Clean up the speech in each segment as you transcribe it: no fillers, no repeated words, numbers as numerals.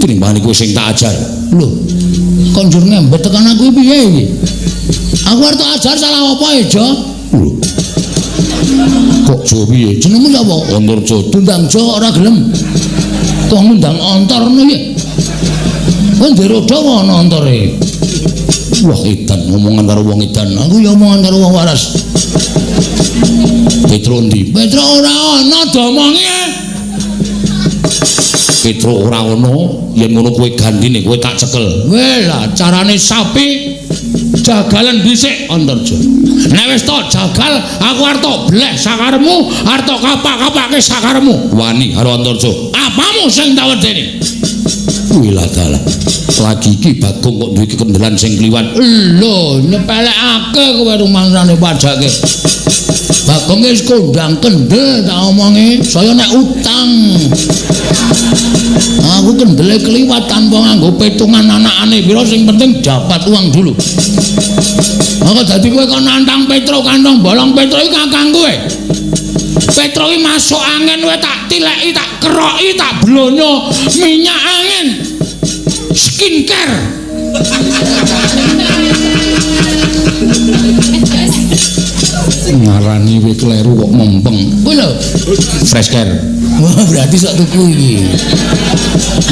Tinimbangane kowe sing tak ajar. Lho, kok njur ngembet tekan aku piye iki? Aku arep tak ajar salah apa e, Jo? Lho. Kok Jo piye? Jenengmu sapa? Antarja. Tundang Jo kok ora gelem. Kok ngundang Antar ngono piye? Kowe ndek roda kok ana antare. Wah, edan ngomongan karo wong edan. Aku ya omongan karo wong waras. Petro ndi? Petro ora ana domonge. Petro ora ana, yen ngono kowe gandine kowe tak cekel. Weh lah, carane sapi jagalan dhisik Antarja. Nek wis tok jagal, aku arep tok bleh sakaremu, arep tok kapak-kapake sakaremu. Wani karo Antarja. Apamu sing tak wedeni? Wih lah dalah. Lagi iki Bagong kok duwe kekendelan sing kliwat. Lho, nyepelekake kowe rumangsane pajake. Bagong wis kondang kendel tak omongi, saya nek utang. Aku kendele kliwat tanpa nganggo petungan anakane pira, sing penting dapat uang dulu. Maka dadi kowe kok nantang Petro kantong bolong, Petro iki kakang kowe. Petro iki masuk angin kowe tak tileki, tak keroki, tak blonyo minyak angin. Skincare. Ngarani kowe kleru kok mempeng. Kuwi lho, fresh care. Wah, berarti sak tuku iki.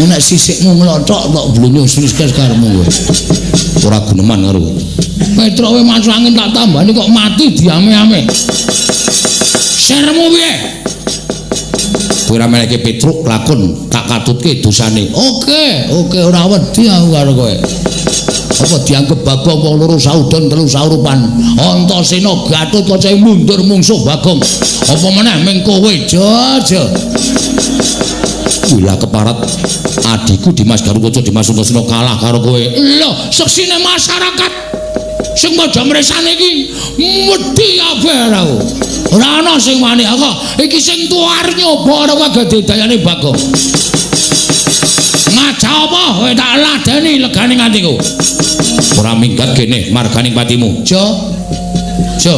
Nek sisikmu nglothok tok blonyo fresh care karepmu kowe. Ora guneman karo kowe. Petro kowe masuk angin tak tambani kok mati diame-ame. Sermu piye? Kowe ora meleke Petruk lakon tak katutke dosane. Oke, oke ora wedi aku karo kowe. Apa dianggep Bagong wong loro saudon telu saurupan. Antasena Gatotkaca mundur mungsuh Bagong. Apa meneh ming kowe aja. Wila keparat adikku Dimas Garukaca Dimas Antasena kalah karo kowe. Lho, seksine masyarakat sing padha mresane iki wedi kabeh aku. Ora ana sing wani aku. Iki sing tuwa arep nyoba karo kagedayane Bagong. Ngajak apa kowe tak ladeni legane atiku. Ora minggat kene marganing patimu. Jo. Jo.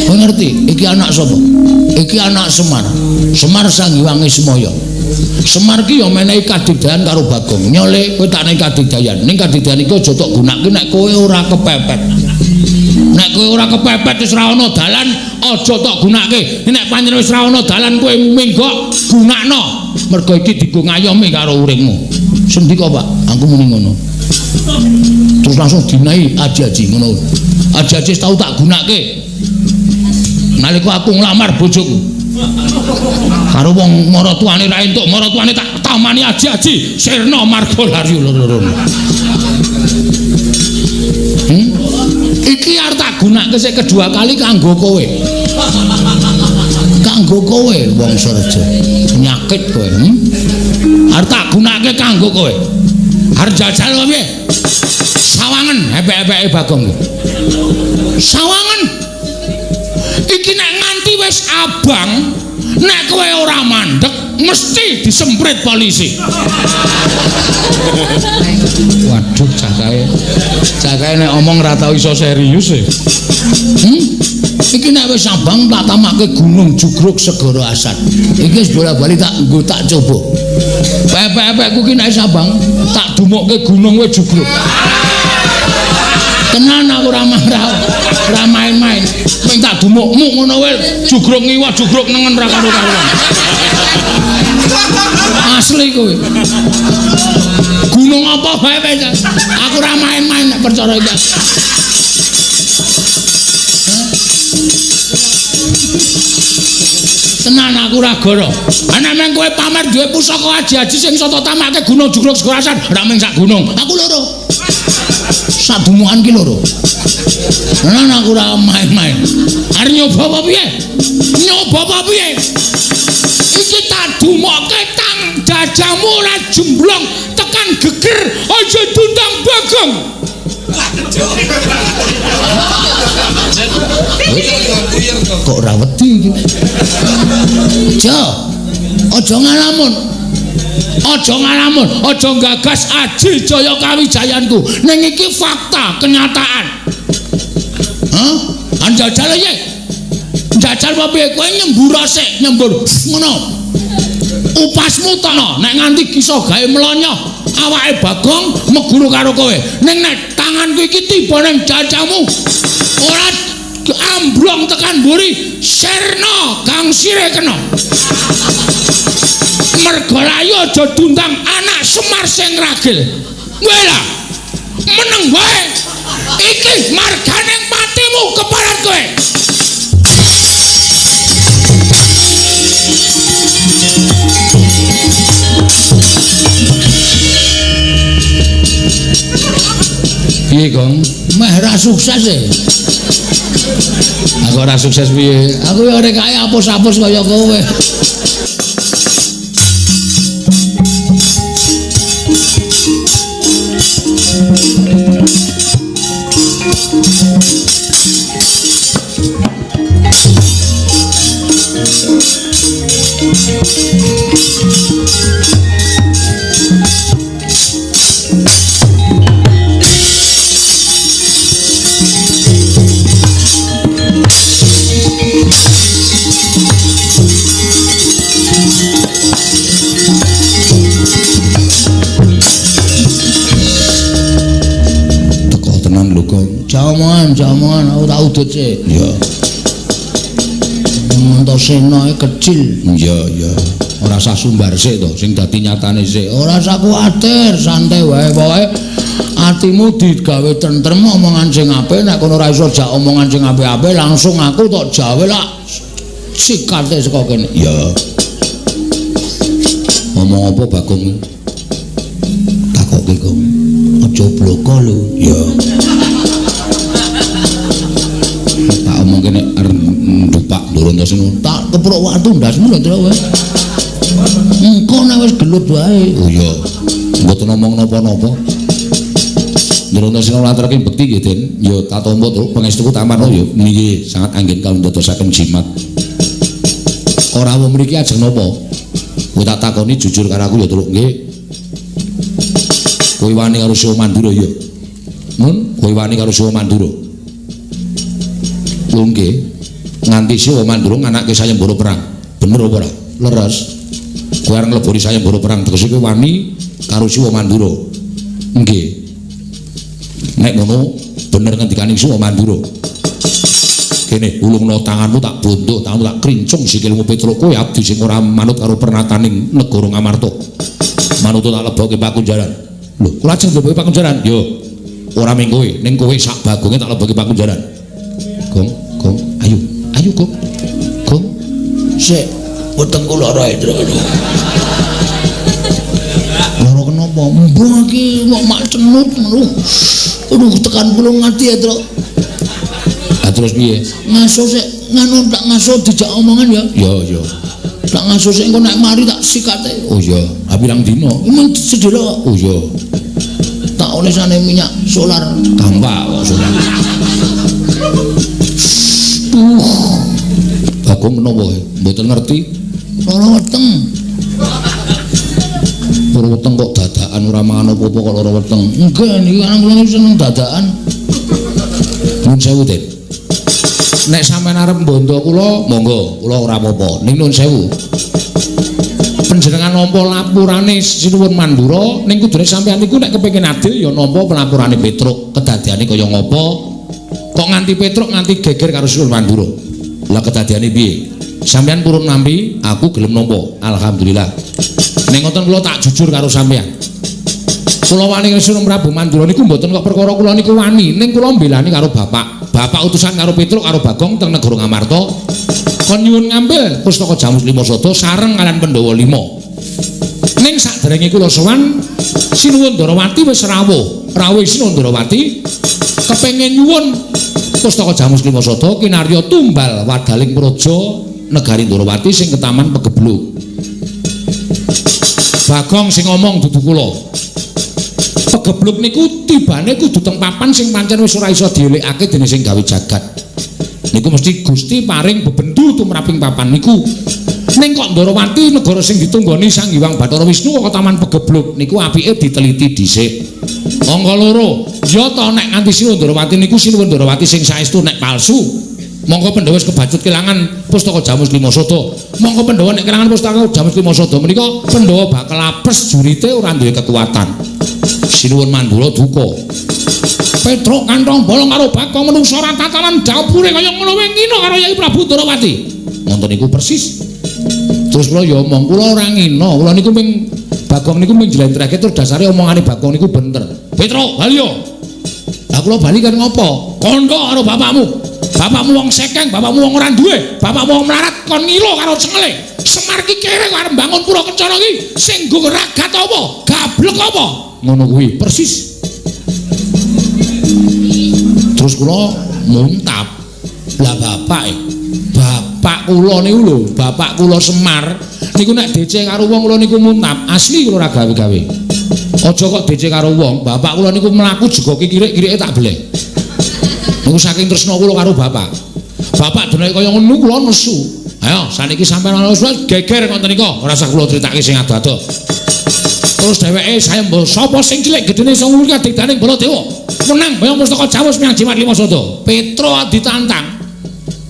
Kowe ngerti iki anak sapa? Iki anak Semar. Semar Sang Hyang Ismaya. Semar ki ya menehi kadigdayan karo Bagong. Nyole kowe tak nehi kadigdayan. Ning kadigdayan iki aja tok gunake nek kowe ora kepepet. Nek kowe ora kepepet wis ora ana dalan, aja tok gunake. Nek pancen wis ora ana dalan kowe minggok gunakno. Mergo iki dienggo ngayomi karo uripmu. Sendika, Pak, aku muni ngono. Terus langsung dinehi aji-aji ngono. Aji-aji tau tak gunake. Nalika aku nglamar bojoku. Karo wong maratuane ra entuk, maratuane tak tamani aji-aji sirna marga lari loro-loro. Iki arep tak gunake sik kedua kali kanggo kowe. Kanggo kowe wong Surja. Penyakit kowe, Arep tak gunake kanggo kowe. Arep jajal apa piye? Sawangen epek-epeke Bagong. Sawangen. Iki nek nganti wis abang, nek kowe ora mandek mesti disemprit polisi. Waduh, cakae. Cakae nek omong ora tau iso serius e. Iki nek wis abang tak tamake Gunung Jugruk Segara Asat. Iki wis bola-bali tak nggo tak coba. Pepek-pepekku ki nek wis abang tak dumukke gunung wis jugruk. Tenan aku ora marah, ora main-main. Ming tak dumukmu ngono wae jugruk ngiwa jugruk nengen ra karo-karuan. Asli kowe. Gunung apa wae wis. Aku ora main-main nek perkara iki. Tenan aku ora goro. Ana meng kowe pamer duwe pusaka aji-aji sing iso tok tamake Gunung Jugruk Segara Asat, ora mung sak gunung. Aku loro. Sak dumukan ki loro. Tenan aku ora main-main. Arep nyoba apa piye? Nyoba apa piye? Iki tak dumokke tang jajamu ora jemblong tekan geger aja diundang Bagong. Kok ora wedi iki? Jo, aja ngalamun. Aja ngalamun, aja gagas aji jaya kawijayanku. Ning iki fakta, kenyataan. Hah? Anjajal piye? Njajal apa piye? Kowe nyembur sik, nyembur ngono. Upasmu tokno nek nganti iso gawe mlonyoh awake Bagong meguru karo kowe. Ning nek tanganku iki tiba ning jajamu ora amblong tekan mburi, sirna gangsire kena. Merga layu aja dundang anak Semar sing ragil. Wela meneng wae. Iki marganing patimu keparat kowe. Piye, Gong? Meh ra sukses e. Aku ora sukses piye? Aku ya ora kaya apus-apus kaya kowe. Jaman, aku tak udut sih. Iya. Antasena kecil. Iya, iya. Ora usah sumbar sik to, sing dadi nyatane sik. Ora usah kuwatir, santai wae pokoke atimu digawe tentrem, omongan sing apik, nek kono ora iso jak omongan sing apik-apik langsung aku tok jawe lak sikate saka kene. Iya. Ngomong apa Bagong? Takoke, Gong. Aja bloko lho. Iya. Tak omong kene ndupak Ndorantosena tak keprok watu ndasmu lho Tru kowe. Engko nek wis gelut wae. Oh iya. Mboten omong napa-napa. Ndorantosena laturake bekti nggih, Den. Ya tak tampa Truk pangestuku tamarno ya nggih sangat anggen kawula dadosaken jimat. Ora wong mriki ajeng napa? Kowe tak takoni jujur karo aku ya Truk nggih. Kowe wani karo Siwa Mandura ya. Mun kowe wani karo Siwa Mandura. Lho nggih, nganti Siwa Mandura nganake sayembara perang. Bener apa ora? Leres. Kowe arep ngleburi sayembara perang tegese kowe wani karo Siwa Mandura. Nggih. Nek ngono bener ngendikane Siwa Mandura. Kene ulungno tanganmu tak bondok, tanganmu tak krincung sikilmu Petruk. Kowe abdi sing ora manut karo pernataning negara Ngamarta. Manut tak lebokke pakunjaran. Lho, kula ajeng lebokke pakunjaran? Yo. Ora ming kowe, ning kowe sak bagonge tak lebokke pakunjaran. Gong, Gong, ayo, ayo Gong. Gong. Sik, wetengku lara e, Truk. Lara kenapa? Mbah iki kok mak cenut ngono. Aduh, tekan kula ngati ya, Truk. Lah terus piye? Ngaso sik, nganu tak ngaso dijak omongan ya. Ya, ya. Tak ngaso sik engko nek mari tak sikate. Oh iya, ha pirang dina? Emang sedhela. Oh iya. Tak olesane minyak solar. Gampang kok solar. Bagong menapa kowe? Mboten ngerti. Lara weteng. Lara weteng kok dadakan ora mangan apa-apa kok lara weteng. Nggih, niki anak kula seneng dadakan. Nuwun sewu, Den. Nek sampean arep mbondo kula, monggo, kula ora apa-apa. Ning nuwun sewu. Panjenengan nampa lapurane Sinuwun Mandura, ning kudune sampean niku nek kepengin adil ya nampa pelapurane Petruk. Kedadiane kaya ngapa? Kok nganti Petruk nganti geger karo Sinuwun Mandura? Lah kedadiane piye? Sampeyan purun nampi, aku gelem nampa. Alhamdulillah. Ning ngoten kula tak jujur karo sampeyan. Kula wani karo Sinuwun Prabu Mandura niku mboten kok perkara kula niku wani, ning kula mbelani karo bapak. Bapak utusan karo Petruk karo Bagong teng negara Ngamarta. Kon nyuwun ngambil pustaka Jamus Lima Sada sareng kalian Pandhawa 5. Ning saderenge kula sowan Sinuwun Ndarawati wis rawuh. Rawuh Sinuwun Ndarawati kepengin nyuwun pustaka Jamus Lima Sada kinarya tumbal wadaling praja negari Ndarawati sing ketaman Pegebluk. Bagong sing ngomong dudu kula. Pegebluk niku tibane kudu teng papan sing pancen wis ora iso dielikake dening sing gawe jagat. Niku mesti Gusti paring bebendu tumraping papan niku. Ning kok Ndarawati negara sing ditunggoni Sang Hyang Bathara Wisnu kok taman Pegebluk niku apike diteliti dhisik. Angka loro, ya ta nek nganti Sinuwun Ndarawati niku Sinuwun Ndarawati sing saestu nek palsu. Mongko Pandhawa wis kebacut kelangan pustaka Jamus Lima Sada. Mongko Pandhawa nek kelangan pustaka Jamus Lima Sada menika Pandhawa bakal apes jurite ora duwe kekuatan. Sinuwun Mandura duka. Petruk kantong bolong karo Bagong menungsa ora tatanan dapure kaya ngono wae ngina karo Yai Prabu Ndorowati. Ngoten niku persis. Terus kula ya omong, kula ora ngina, kula niku ming Bagong niku ming njlentrehke terus dasare omongane Bagong niku bener. Petruk, bali yo. Lah kula bali kan ngopo? Kandha karo bapakmu. Bapakmu wong sekeng, bapakmu wong ora duwe, bapakmu wong melarat kon ngilo karo cengele. Semar ki kere kok arep mbangun pura kencana iki sing nggo ragat apa? Gablek apa? Ngono kuwi persis. Terus kula muntap. Lah bapak bapak kula niku lho, bapak kula Semar niku nek DC karo wong kula niku muntap, asli kula ora gawe-gawe. Aja kok DC karo wong, bapak kula niku mlaku juga kirik-kirike tak beleh. Niku saking tresna kula karo bapak. Bapak deneke kaya ngono kula nesu. Ayo saniki sampeyan ana geger ngoten nika, ora usah kula critake sing ado-ado. Terus dheweke sayemba sapa sing cilik gedene iso nguluri kadigdaning Baladewa. Menang boyong pustaka Jawus menyang Jimat Lima Sada. Petro ditantang.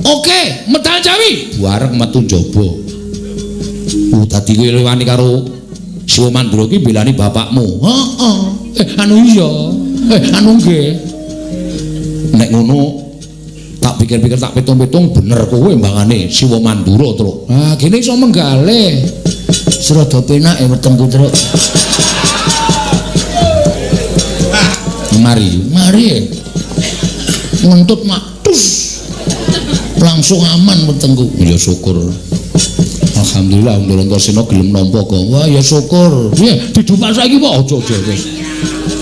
Oke, medal Jawi. Bareng metu njaba. Dadi kowe wani karo Siwa Mandura ki belani bapakmu. Heeh. Anu iya. Anu nggih. Nek ngono tak pikir-pikir tak pitung-pitung bener kowe mbangane Siwa Mandura, Truk. Ah, gene iso menggale. Serada penak ya wetengku, Truk. Mari, mari. Ngentut mak tus. Langsung aman wetengku. Ya syukur. Alhamdulillah Ndorantosena gelem nampa kok. Wah ya syukur. Piye didupak saiki kok aja-aja wis.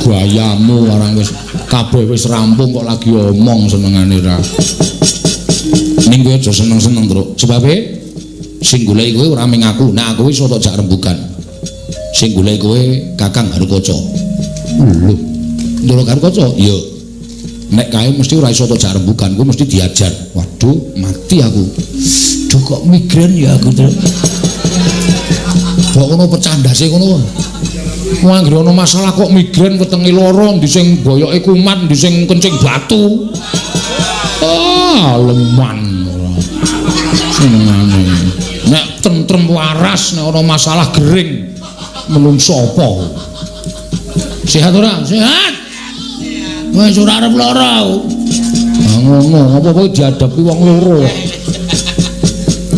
Gayamu warang wis kabeh wis rampung kok lagi omong senengane ra. Ning kowe aja seneng-seneng, Truk. Sebabe sing goleki kowe ora mung aku, nek aku wis tok jak rembugan. Sing goleki kowe Kakang Garukaca. Lho, Ndoro Garukaca? Iya. Nek kae mesti ora iso tok jak rembugan, kowe mesti diajar. Waduh, mati aku. Duh kok migrain ya aku, Truk. Kok ngono pecah ndase ngono. Wong anggere ana masalah kok migrain wetenge lara, ndi sing boyoke kumat, ndi sing kencing batu. Ah, leman ora. Senengane. Nek tentrem waras, nek ana masalah gering menungso apa? Sehat ora? Sehat. Wis ora arep lara aku. Ah ngono, apa-apa dihadapi wong loro.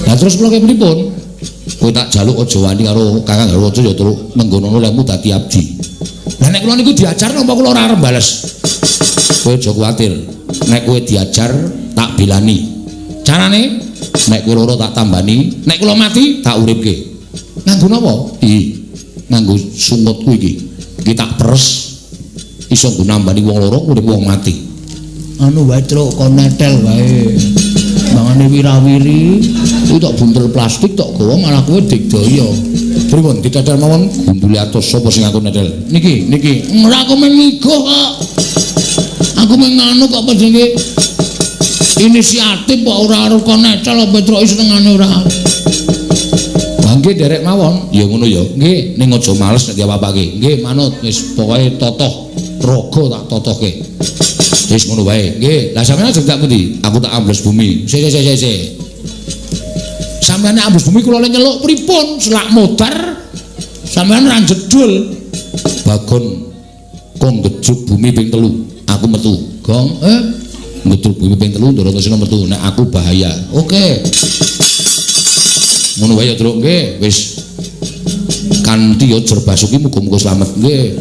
Lah terus kula pripun? Kowe tak jaluk aja wani karo Kakang Garukaca ya Truk, menggonono lehmu dadi abdi. Lah nek kula niku diajar napa kula ora arep bales? Kowe aja kuwatir. Nek kowe diajar tak belani. Carane nek kowe loro tak tambani, nek kula mati tak uripke. Nganggo napa? Ih, nganggo sungutku iki. Iki tak peres iso nggo nambani wong loro urip wong mati. Anu wae Truk, kon netel wae. Mangane wirawiri, kuwi tok buntel plastik tok gawa malah kowe digdaya. Pripun ditetel mawon gundule atos sapa sing aku netel? Niki, niki. Ora aku mung ngigoh kok. Aku mung nganu kok apa jenenge? Inisiatif kok ora arep kon netel apa Truk senengane ora. Lah nggih derek mawon. Ya ngono ya. Nggih, ning aja males nek diapa-apake. Nggih, manut wis pokoke totoh raga tak totohke. Wis ngono wae. Nggih, lah sampeyan ajeng tak pundi? Aku tak ambles bumi. Sik sik sik sik. Sampeyan nek ambles bumi kula le nyeluk pripun? Selak modar sampeyan ra jedul. Bagon kong gejuk bumi ping 3. Aku metu. Gong, ngejuk bumi ping 3 Ndorantosena metu. Nek aku bahaya. Oke. Ngono wae ya, Truk. Nggih, wis. Kanthi ya Jer Basuki muga-muga slamet. Nggih.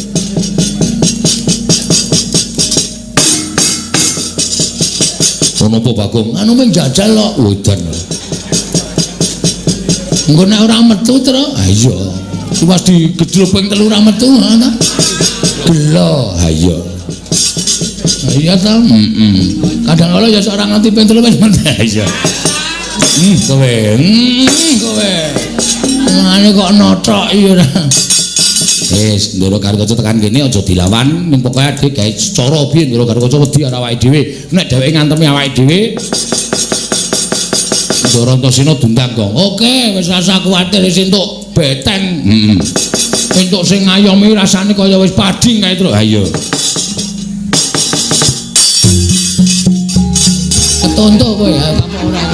Ono apa Bagong? Anu mung jajal kok. Wedan. Engko nek ora metu, Truk. Ha iya. Pas digedhul ping 3 ora metu, ha ta? Gelo. Ha iya. Ha iya ta? Heeh. Kadang kala ya ora nganti ping 3 wis metu. Ha iya. Kowe. Kowe. Mangane kok nothok iya ora. Wis, Ndoro Garukaca tekan kene aja dilawan, ning pokoke adik gawe cara piye Ndoro Garukaca wedi karo awake dhewe. Nek dheweke ngantemi awake dhewe, Ndorantosena dundang kok. Oke, wis rasa kuwatir wis entuk beteng. Heeh. Entuk sing ngayomi rasane kaya wis pading kae, Truk. Ha iya. Tonto kowe ya kapok ora.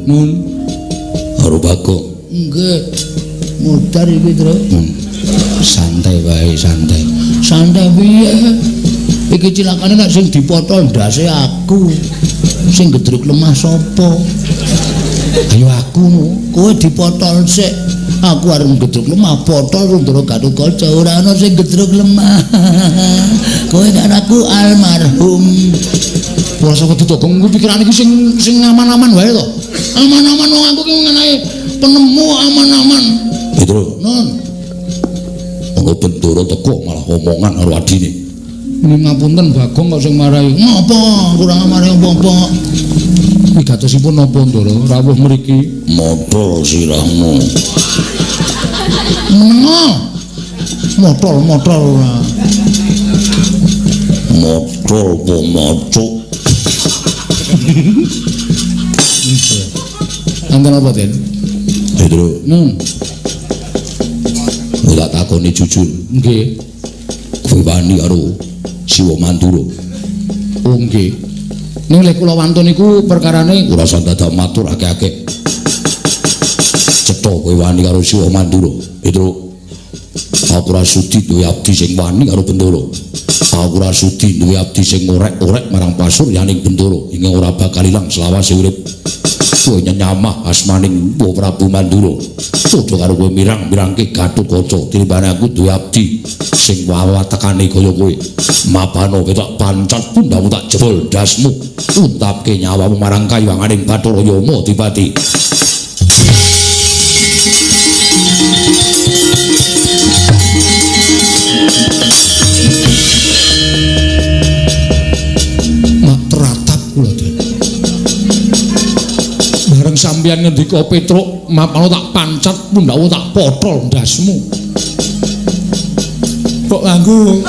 Nun karo Bagong. Nggih. Mudhar iki, Tru. Santai wae, santai. Santai piye? Iki cilakane nek sing dipotol ndase aku. Sing gedruk lemah sapa? Ayo aku no. Kowe dipotol sik. Aku arep gedruk lemah, potol Ndara Gatotkaca ora ana sing gedruk lemah. Kowe karo aku almarhum. Ora saka ditogong kuwi pikirane iki sing aman-aman wae to. Aman-aman wong aku ki ngenae penemu aman-aman. Petro. Nun. Ono Bendoro teko malah omongan karo adine. Ngapunten Bagong kok sing marai. Ngopo? Kurang marai apa-apa. Wigatosipun napa Ndara rawuh mriki? Motol sirahmu. Menengo. Motol-motol. Motol po macuk. Enten apa, Den? Petro. Nun. Ora takoni jujur. Nggih. Kowe wani karo Siwa Mandura. Oh nggih. Ning lek kula wantun niku perkarane ora usah dadak matur akeh-akeh. Cetha kowe wani karo Siwa Mandura. Petro. Aku ora sudi duwe abdi sing wani karo Bendoro. Aku ora sudi duwe abdi sing orek-orek marang pasuryaning Bendoro ingkang ora bakal ilang selawase urip. Kowe nyenyamah asmaning Prabu Mandura. Padha karo kowe mirang-mirangke Gatotkaca tinimbane aku duwe abdi sing wawatekane kaya kowe. Mapano kowe tak pancat pundhamu tak jebol ndasmu, untapke nyawamu marang kayuwanganing Bathara Yama Dipati. Mak teratap kula, Den. Bareng sampeyan ngendika Petruk, mapano tak pancat pundhamu tak potol ndasmu. Kok nganggo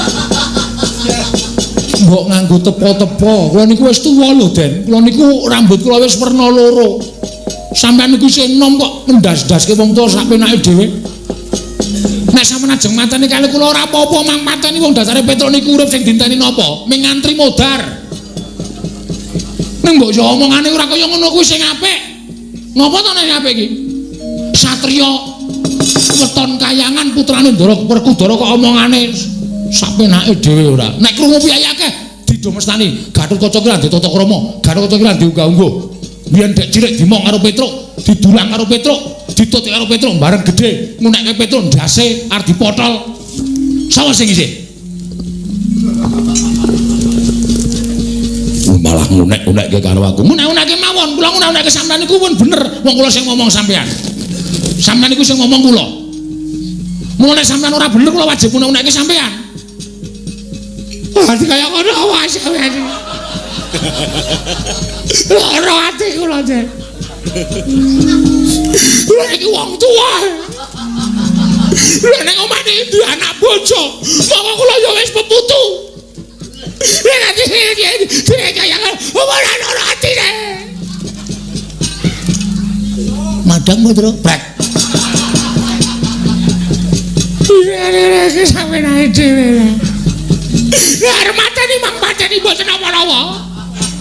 mbok nganggo tepo-tepo. Kula niku wis tuwa lho, Den. Kula niku rambut kula wis werna loro. Sampeyan niku isih enom kok ngendas-ndaske wong tuwa sak penake dhewe. Nek sampeyan ajeng mateni kali kula ora apa-apa, mang mateni wong dasare Petruk niku urip sing dinteni napa? Ming ngantri modar. Ning mbok yo omongane ora kaya ngono kuwi sing apik. Ngopo to nek apik iki? Satriya weton kayangan putrane Ndara Werkudara kok omongane sak penake dhewe ora. Nek krungu piyayi akeh didomestani Gatotkaca ki ra ndek tata krama, Gatotkaca ki ra ndek unggah-ungguh. Biyen dek cilik dimong karo Petruk, didulang karo Petruk, ditut karo Petruk bareng gedhe ngunekke Petruk ndase arep dipotol. Sapa sing isih? Malah ngunek-unekke karo aku. Ngunek-unekke mawon, kula ngunek-unekke sampeyan niku pun bener. Wong kula sing ngomong sampeyan. Sampeyan niku sing ngomong kula. Mula nek sampeyan ora bener kula wajib ngunek-unekke sampeyan. Wah, kaya ngono wae sampeyan. Lara ati kula, Den. Kula iki wong tuwa. Lha nek omah iki duwe anak bojo, monggo kula ya wis peputu. Nek ati iki kaya ora lara atine. Madang Putra, brek. Iki sampeyan ae dhewe. Nek arep mateni mang pateni mboten napa-napa.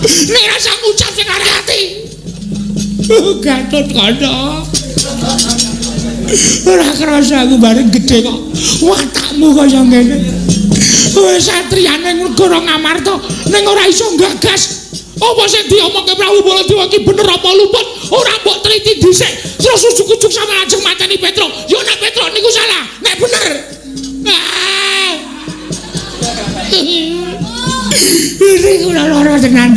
Nek rasa ngucap sing arep ati. Gatotkaca. Ora krasa aku bareng gedhe kok watakmu kaya ngene. Wis satriyane negara Ngamarta ning ora iso nggagas. Apa sing diomongke Prabu Baladewa iki bener apa luput? Ora mbok teliti dhisik. Terus ujug-ujug sampeyan ajeng mateni Petruk. Ya nek Petruk niku salah, nek bener. Ah. Ini kula lara tenan.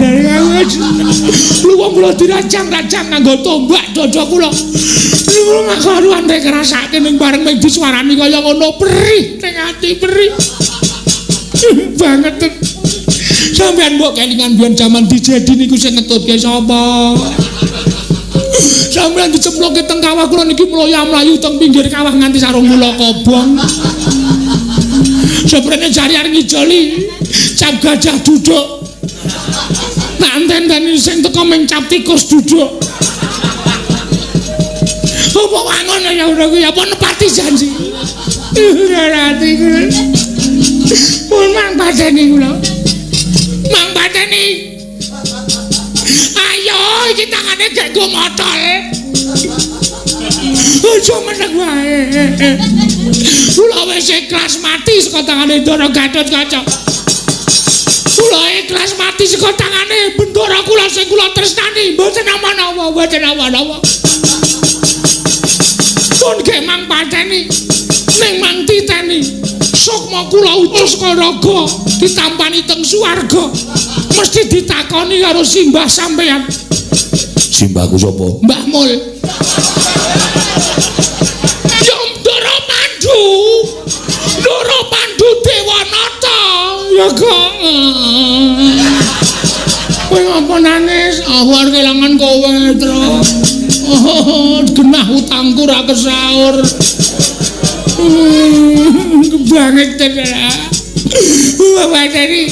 Lu wong kula dirajang-rajang nganggo tombak dada kula. Niku karuan nek ngrasake ning bareng ming disuarani kaya ngono perih ning ati perih. Banget. Sampeyan mbok kelingan biyen jaman dijedi niku sing ngetutke sapa? Sampeyan dicemploke teng kawah kula niki mloya-mlayu teng pinggir kawah nganti sarung kula kobong. Seprene jari arep ngijoli cap gajah duduk. Nanten-teni sing teko ming cap tikus duduk. Apa wangun ya ora kuwi apa nepati janji. Ora ati kula. Pun mang pateni kula. Mang pateni. Ayo iki tangane gek nggo motol. Aja meneng wae. Kula wis ikhlas mati saka tangane Ndara Gatotkaca. Kula ikhlas mati saka tangane bendara kula sing kula tresnani. Mboten napa-napa, mboten napa-napa. Pun gek mang pateni ning mang titeni. Sukma kula utus saka raga ditampani teng swarga. Mesti ditakoni karo simbah sampeyan. Simbahku sapa? Mbah Mul. Ya Ndara Pandu. Ndara Pandu Dewanata. Ya kok. Kowe ngapa nangis? Aku arep kelangan kowe, Tru. Oh, genah utangku ra kesaur. Kebanget tenan. Wawateni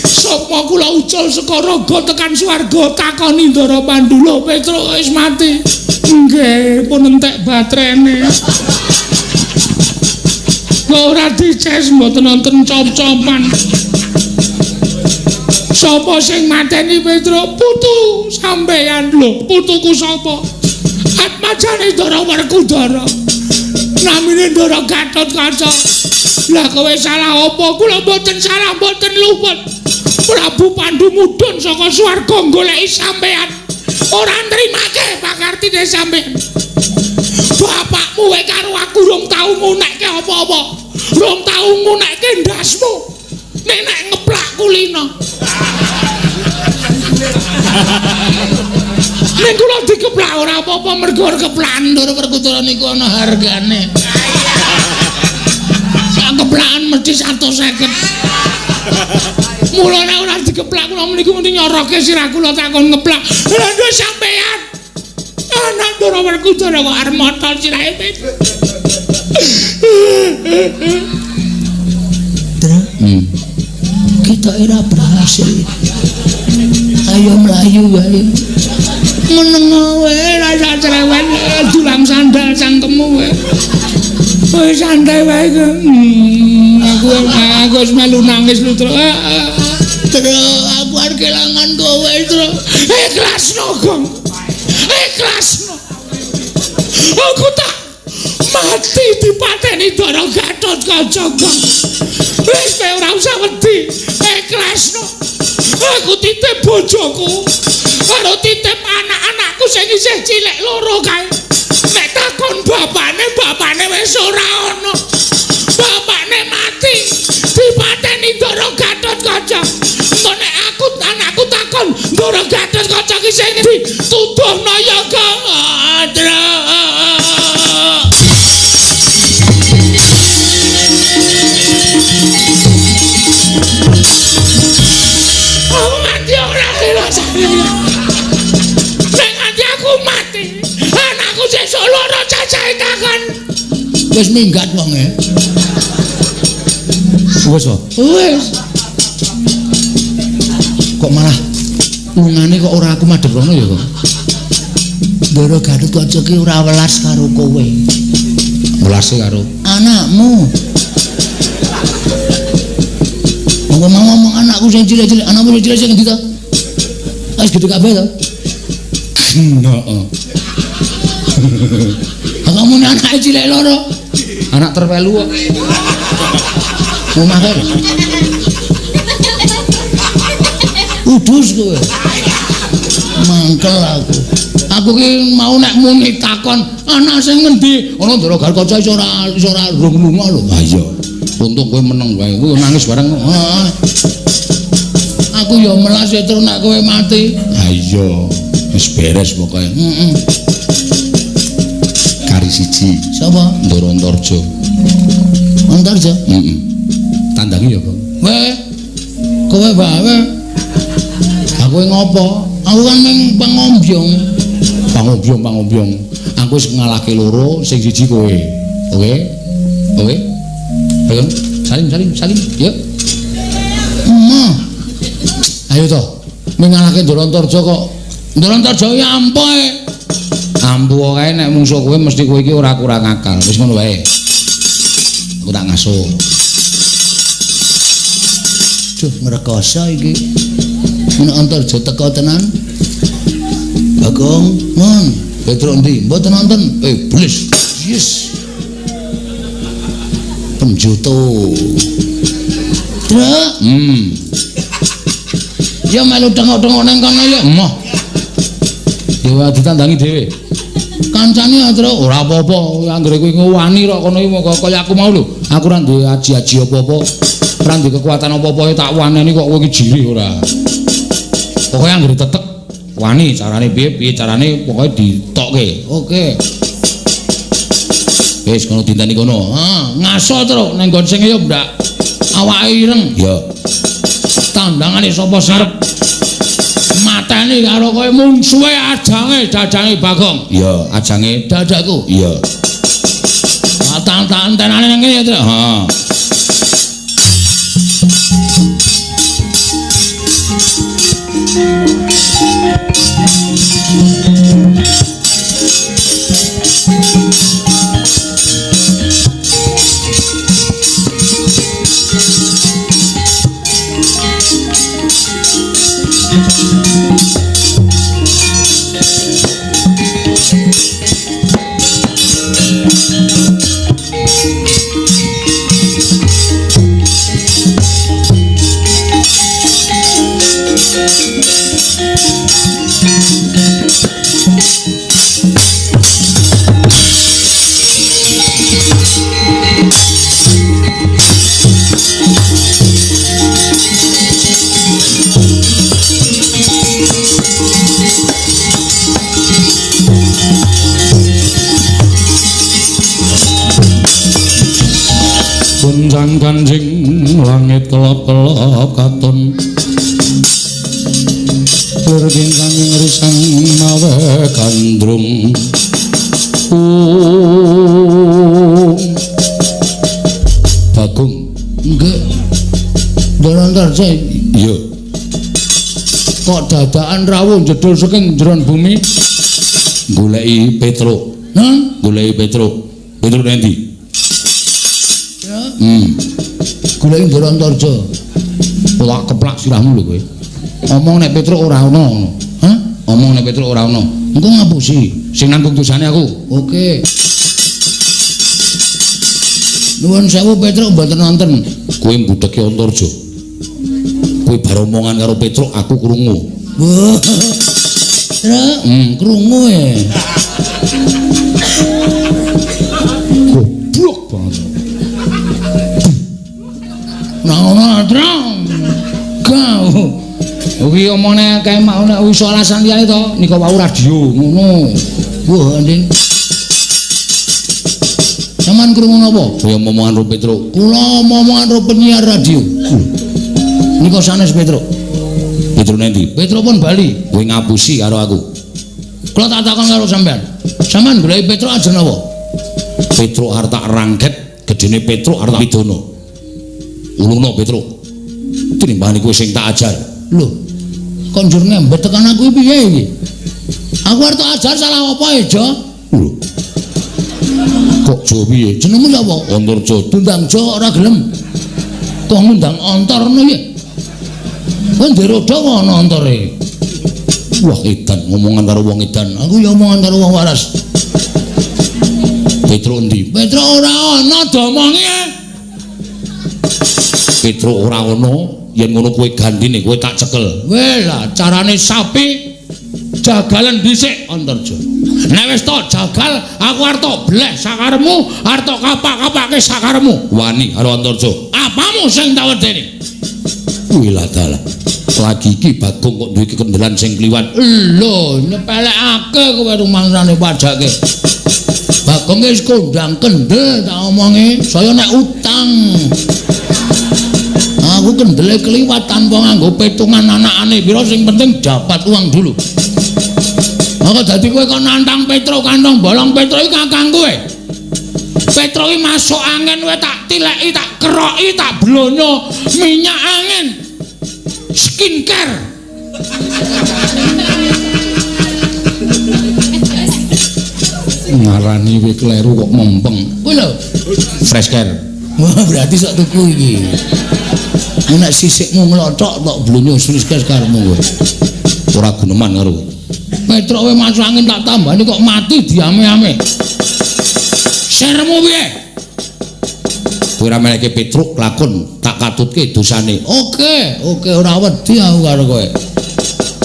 sapa kula ucul saka raga tekan swarga takoni Ndara Pandu lho Petruk wis mati. Nggih, pun entek baterene. Kok ora dices mboten nonton cop-copan. Sapa sing mateni Petruk? Putu sampeyan lho. Putuku sapa? Atmajane Ndara Werkudara. Namine Ndara Gatotkaca. Lah kowe salah apa? Kula mboten salah, mboten luput. Prabu Pandu mudhun saka swarga goleki sampeyan. Ora nrimake pakartine sampeyan. Bapakmu wae karo aku rong tau ngunekke apa-apa. Rong tau ngunekke ndasmu. Nek nek ngeplak kulino. Nek kula dikeplak ora apa-apa mergo keplakan Ndara Werkudara niku ana hargane. Sak keplakan mesti 150. Mula nek ora dikeplak kula meniku mesti nyoroke sirah kula takon ngeplak. Lha nduk sampeyan. Anak Ndara Werkudara kok arep motol sirahe. Kita ora berhasil. Ayo mlayu wae. Meneng wae rasa cerewet dulang sandal cangkemmu wae. Wis santai wae. Aku wis melu nangis lho, Tru. Tru, aku arep kelangan kowe, Tru. Ikhlasno, Gong. Ikhlasno. Aku tak mati dipateni Ndara Gatotkaca, Gong. Wis kowe ora usah wedi. Ikhlasno. Aku titip bojoku karo titip anak-anakku sing isih cilik loro kae. Nek takon bapane, bapane wis ora ana. Bapane mati dipateni Ndara Gatotkaca. Engko nek aku anakku takon Ndara Gatotkaca ki sing endi? Tuduhno ya, Kang. Aku mati ora rasane. Nek nganti aku mati, anakku sesuk loro cacahe takon. Wis minggat wonge. Wis kok. Wis. Kok malah lungane kok ora aku madhep rono ya kok. Ndara Gatotkaca ki ora welas karo kowe. Welase karo anakmu. Ngomong-ngomong anakku sing cilik-cilik, anakmu sing cilik sing endi to? Wis gedhe kabeh to? Heeh. Kamu anake cilik loro. Anak terwelu kok. Omah kae. Udus kowe. Mangkel aku. Aku ki mau nek muni takon anak sing ngendi? Ana Ndara Gatotkaca iso ora rung lunga lho. Ha iya. Untung kowe meneng wae. Kowe nangis bareng. Heeh. Aku ya melas ya terus nek kowe mati. Ha iya. Wis beres pokoke. Heeh. Kari siji. Sapa? Ndara Antarja. Antarja? Heeh. Tandangi ya, Kok. Weh. Kowe bae. Aku ngopo? Aku kan mung pangombyong. Pangombyong. Aku wis ngalahke loro, sing siji kowe. Oke? Oke? Ayo, salim. Yuk. Emah. Ayo to. Mung ngalahke Ndara Antarja kok. Ndara Antarja ya ampuh. Ampuh kae nek mungsuh kowe mesti kowe iki ora kurang akal. Wis ngono wae. Aku tak ngasuh. Duh, ngrekoso iki. Nek Antarja teko tenan. Bagong, mon, Petruk endi? Mboten nonton. Blis. Yes. Penjoto. Truk. Ya melu tengok-tengok nang kono ya. Emoh. Ya ditandangi dhewe. Kancane ya, Truk, ora apa-apa. Anggere kowe wani kok kono iki kaya aku mau lho. Aku ora duwe aji-aji apa-apa. Ora duwe kekuatan apa-apa tak waneni kok kowe iki jirih ora. Pokoke anggere tetek wani carane piye-piye carane pokoke ditokke. Oke. Wis kono dinteni kono. Ha, ngaso Truk nang nggon sing ya ndak awake ireng. Ya. Tandangane sapa sarep mateni karo kowe mungsuhe ajange dadange Bagong. Iya, ajange dadaku. Iya. Tantanane nang kene ya, Truk. Heeh. Gonjang ganjing langit kelap-kelap katon lir kincang risang mawe gandrung. Bagong, nggih. Ndara Antarja. Iya. Kok dadakan rawuh jedul saking jeron bumi goleki Petruk. Hah? Goleki Petruk. Petruk nang ndi? Goleki Ndara Antarja. Ora keplak sirahmu lho kowe. Omong nek Petruk ora ana ngono. Hah? Omong nek Petruk ora ana. Engko ngapusi. Sing nanggung dosane aku. Oke. Nuwun sewu Petruk mboten nonton. Kowe mbudheki Antarja. Kowe bar omongan karo Petruk aku krungu. Wah. Truk, krungu e. Goblok banget. Nah ngono Truk. Gau. Kuwi omongane kae mau nek wis alasan liyane to, nika wau radio ngono. Wah, Andin. Sampeyan krungu napa? Kowe omongan karo Petruk. Kula omongan karo penyiar radio. Nika sanes Petruk. Petruk nendi? Petruk pun bali. Kowe ngapusi karo aku. Kula tak takon karo sampeyan. Sampeyan goleki Petruk aja napa? Petruk arep tak rangket, gedene Petruk arep tak pidana. Ulungno Petruk. Tinimbangane kowe sing tak ajar. Lho, kok njur ngembet tekan aku piye iki? Aku arep tak ajar salah apa e, Jo? Lho. Kok Jo piye? Jenengmu sapa? Antarja. Diundang Jo ora gelem. Kok ngundang Antar ngono piye? Kowe ndek roda kok ana antare. Wah, edan ngomongan karo wong edan. Aku ya omongan karo wong waras. Petruk endi? Petruk ora ana domongi. Petruk ora ana, yen ngono kowe gandine kowe tak cekel. Weh lah, carane sapi jagalan dhisik Antarja. Nek wis tok jagal, aku arep tok bleh sakaremu, arep tok kapak-kapake sakaremu. Wani karo Antarja. Apamu sing tak wedeni? Wih lah dalah. Lagi iki Bagong kok duwe kekendelan sing kliwat. Lho, nyepelekake kowe rumangsane pajake. Bagong wis kondang kendel tak omongi, saya nek utang. Aku kendele kliwat tanpa nganggo petungan anakane pira, sing penting dapat uang dulu. Maka dadi kowe kok nantang Petruk kantong bolong. Petruk iki kakang kowe. Petruk iki masuk angin kowe tak tileki, tak keroki, tak blonyo minyak angin. Skincare. Ngarani kowe kleru kok mempeng. Kuwi lho, fresh care. Wah, berarti sok tuku iki. Nek sisikmu nglothok tok blonyo fresh care karepmu kowe. Ora guneman karo kowe. Petruk kowe masuk angin tak tambani kok mati diame-ame. Sermu piye? Kowe ora meleke Petruk lakon tak katutke dosane. Oke, oke ora wedi aku karo kowe.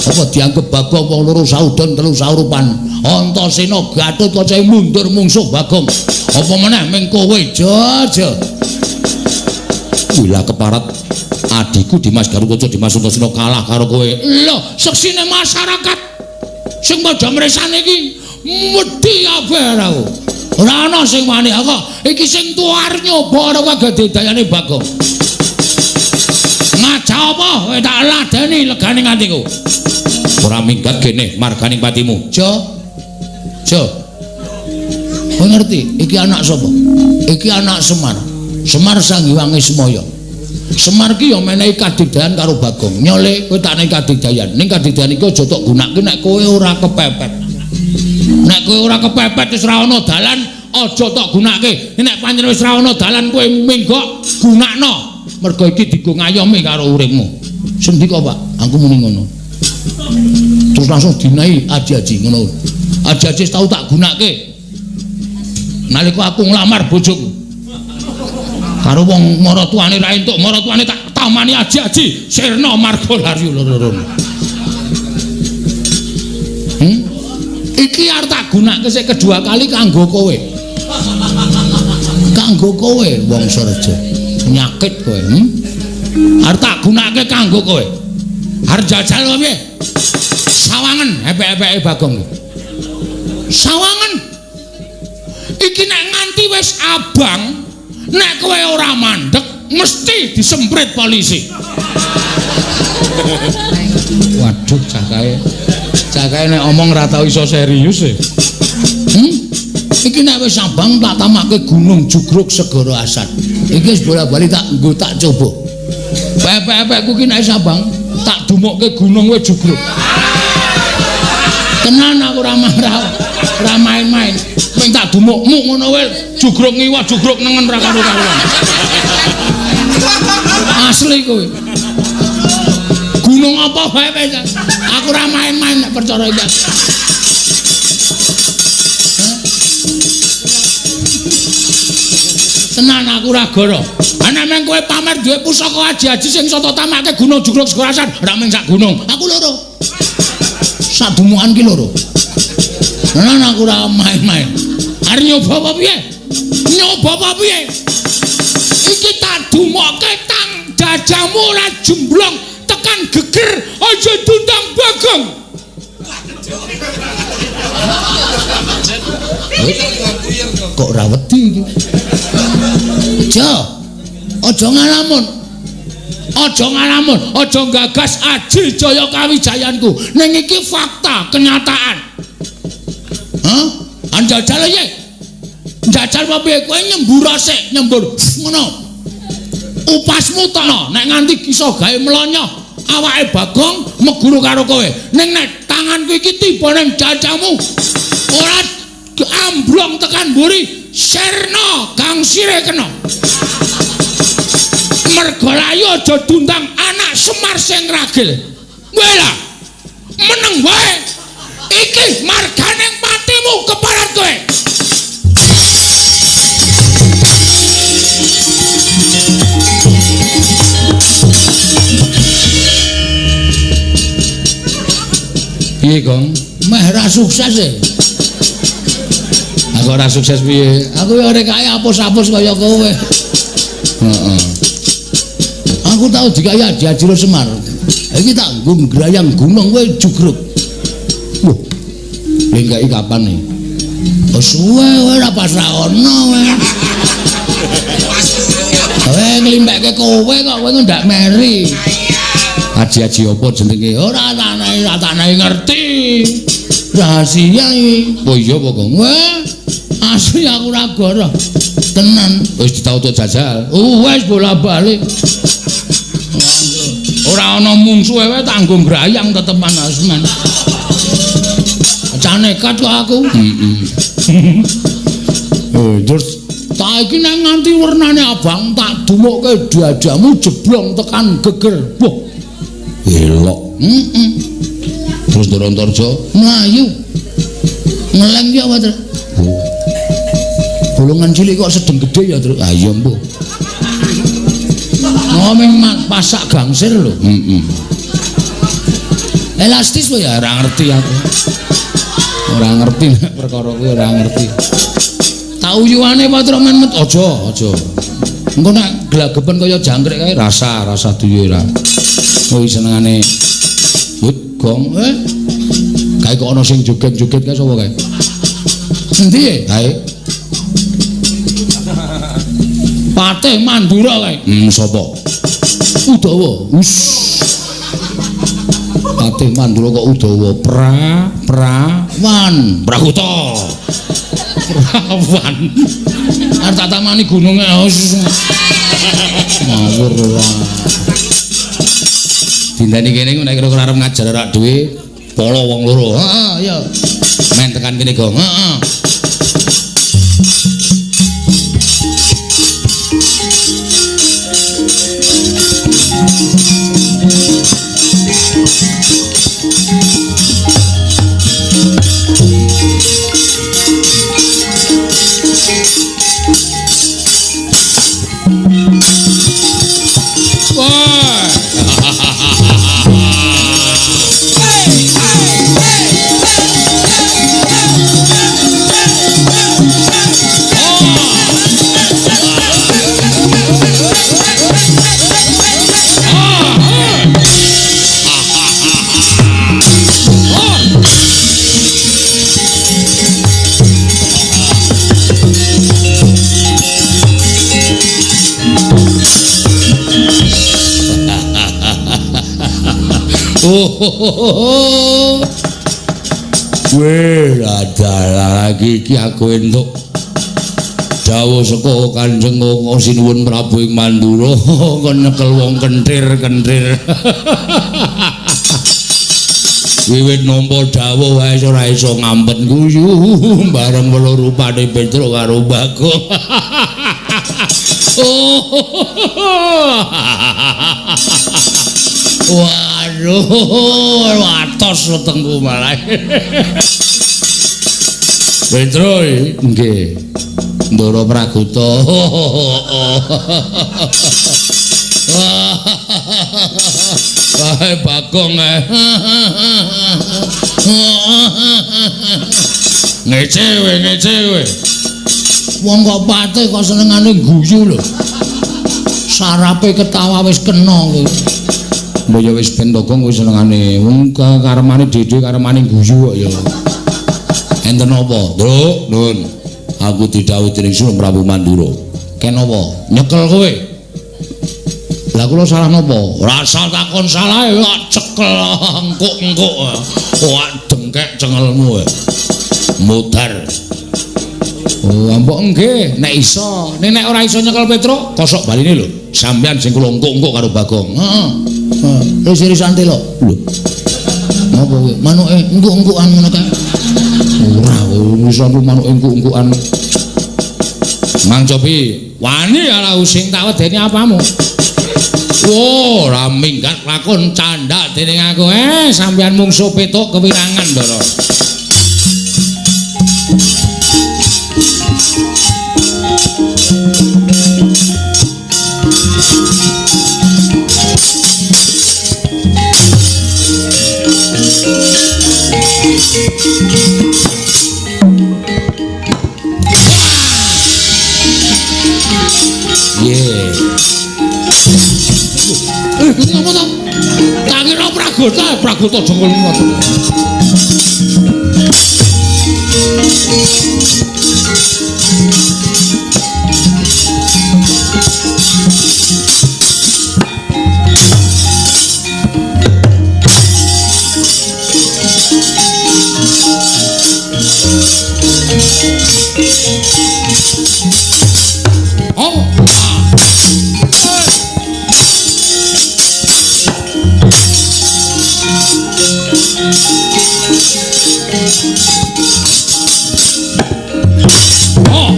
Apa dianggep Bagong wong loro saudon telu saurupan. Antasena Gatotkaca mundur mungsuh Bagong. Apa meneh ming kowe aja. Wila keparat adikku Dimas Garukaca Dimas Antasena kalah karo kowe. Lho, seksine masyarakat sing padha mresane iki wedi kabeh aku. Ora ana sing wani aku. Iki sing tuwa arep nyoba karo kagedayane Bagong. Ngajak apa kowe tak ladeni legane atiku. Ora minggat kene marganing patimu. Jo. Jo. Kowe ngerti iki anak sapa? Iki anak Semar. Semar Sang Hyang Ismaya. Semar ki ya menehi kadigdayan karo Bagong. Nyole kowe tak nehi kadigdayan. Ning kadigdayan iki aja tok gunake nek kowe ora kepepet. Nek kowe ora kepepet wis ora ana dalan, aja tok gunake. Nek pancen wis ora ana dalan kowe minggok gunakno. Mergo iki dienggo ngayomi karo uripmu. Sendika, Pak, aku muni ngono. Terus langsung dinahi aji-aji ngono. Aji-aji tau tak gunake. Nalika aku nglamar bojoku. Karo wong maratuane ra entuk, maratuane tak tamani aji-aji sirna marga laryu loro-loro. Iki arep tak gunake sik kedua kali kanggo kowe. Kanggo kowe wong Surja. Penyakit kowe, Arep tak gunake kanggo kowe. Arep jajal piye? Sawangen epek-epeke Bagong. Sawangen. Iki nek nganti wis abang, nek kowe ora mandek mesti disemprit polisi. Waduh, cah kae. Cah kae nek omong ora tau iso serius e. Iki nek wis abang tak tamake Gunung Jugruk Segara Asat. Iki wis bola-bali tak nggo tak coba. Pepek-pepekku ki nek wis abang tak dumukke gunung wis jugruk. Tenan aku ora marah, ora main-main. Ming tak dumukmu ngono wae jugruk ngiwa jugruk nengen ra karo-karuan. Asli kowe. Gunung apa wae wis. Aku ora main-main nek perkara iki. Tenan aku ora goro. Ana meng kowe pamer duwe pusaka aji-aji sing iso tamake Gunung Jugruk Segara Asat, ora mung sak gunung. Aku loro. Sak dumukan ki loro. Tenan aku ora main-main. Arep nyoba apa piye? Nyoba apa piye? Iki tak dumokke tang dadamu ora jemblong tekan geger aja dundang Bagong. Kok ora wedi iki? Jo, aja ngalamun. Aja ngalamun, aja gagas aji jaya kawijayanku. Ning iki fakta, kenyataan. Hah? Anjajal piye? Njajal apa piye? Kowe nyembur sik, nyembur ngono. Upasmu tokno, nek nganti iso gawe mlonyoh awake Bagong meguru karo kowe. Ning nek tanganku iki tiba ning jajamu, ora amblong tekan mburi, sirna gangsire kena. Mergo layu aja diundang anak Semar sing ragil. Kowe lah meneng wae. Iki marganing patimu keparat kowe. Piye, Gong? Meh ra sukses e. Aku ora sukses piye? Aku ya ora kaya apus-apus kaya kowe. Heeh. Aku tau dikaya Adi-Adi Semar. Iki tak nggo ngrayang gunung kowe jugruk. Wah. Lengkai kapan nih? Oh suwe kowe ora pas ra ono kowe. Kowe nglimpekke kowe kok kowe ndak meri. Aji-aji apa jenenge? Ora tak ngerti. Rahasia iki. Oh iya apa, Gong? Wah, asli aku ora goroh. Tenan. Wis ditauto jajal. Wis bola-balik. Ora ana mungsuhe wae tanggung grayang tetepan asman. Cah nekat kok aku. Heeh. Terus tak iki nek nganti wernane abang tak dumukke dadamu jeblong tekan geger. Wah. Elok. Heeh. Terus Ndara Antarja mlayu. Ngeleng ya apa, Tru? Oh. Bolongan cilik kok sedeng gedhe ya, Tru? Ah iya, mbuh. Ngomong pasak gangsir lho. Heeh. Elastis wae ya ora ngerti aku. Ora ngerti nek perkara kuwi ora ngerti. Tak uyuane apa Tru men met aja, aja. Engko nek glagepen kaya jangkrik kae rasa duwe ora. Kuwi senengane wit gong. Kae kok ana sing joget-joget kae sapa kae? Endi kae? Patih Mandura kae. Sapa? Udawa. Us. Patih Mandura kok Udawa. Prawan. Prakuta. Prawan. Arep tak tamani gununge. Ngawur ora. Dinteni kene nek kira-kira arep ngajar rak dhewe polo wong loro. Heeh, iya. Men tekan kene, Gong. Heeh. Weh, adalah lagi iki aku entuk dawuh saka Kanjeng Sinuwun Prabu ing Mandura kon nyekel wong kenthir-kenthir. Wiwit nampa dawuh wae ora iso ngampet guyu bareng weluh rupane Petruk karo Bagong. Waduh, watos wetengku malah. Petro, nggih. Ndara Praguta. Wah, Bagong. Ngece we, ngece we. Wong kok patih kok senengane guyu lho. Sarape ketawa wis kena kuwi. Mbok ya wis ben to Gong kuwi senengane wong karemane dhewe karemane guyu kok ya. Enten apa? Nduk, Nun. Aku didhawuhi dening Sunan Prabu Mandura. Ken apa? Nyekel kowe. Lah kula salah napa? Ora salah takon salahe kok cekel engkuk-engkuk. Wah, dengkek cengelmu. Mudar. Oh, mbok nggih, nek iso. Nek ora iso nyekel Petruk, kosok baline lho. Sampeyan sing kula engkuk-engkuk karo Bagong. Heeh. Heeh, ris-risan telo. Lho. Napa kowe? Manuke engkuk-engkukan ngono kae. Ora, iso manuke engkuk-engkukan. Mang Copi, wani ala sing tak wedeni apamu? Wo, ora minggat lakon candhak dening aku. Sampeyan mungsuh Petruk kewirangan, Ndara. Yeah. Ngapa to? Tak kira Pragota, Pragota jengkol ngono. Oh. Oh.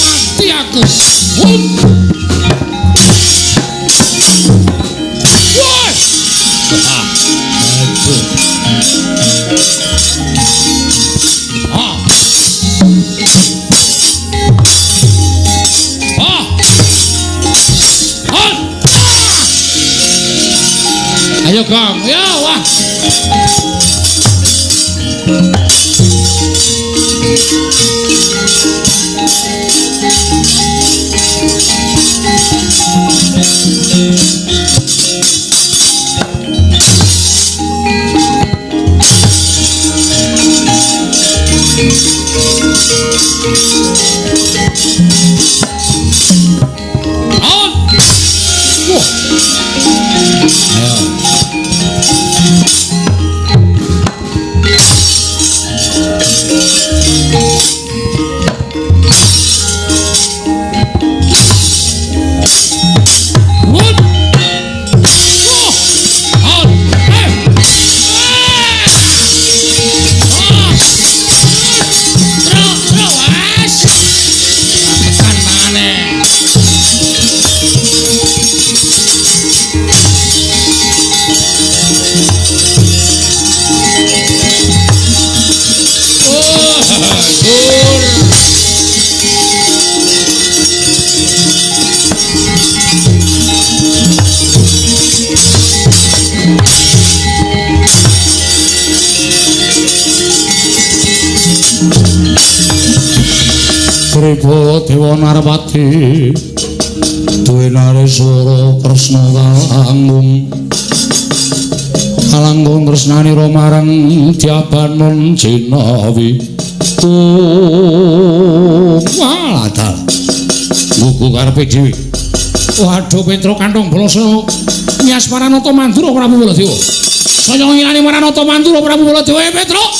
Mati aku. Ayo Kang, ya wah. Ayo. Kripa Dewa Narpati duwe Nareswara Kresna kalangkung kalangkung tresnanira marang Dyabanon jinawi waladal gugu karepe dhewe. Waduh Petruk kantong boloso nyas Paranata Mandura Prabu Baladewa. Saya ngilani Paranata Mandura Prabu Baladewa. Petruk,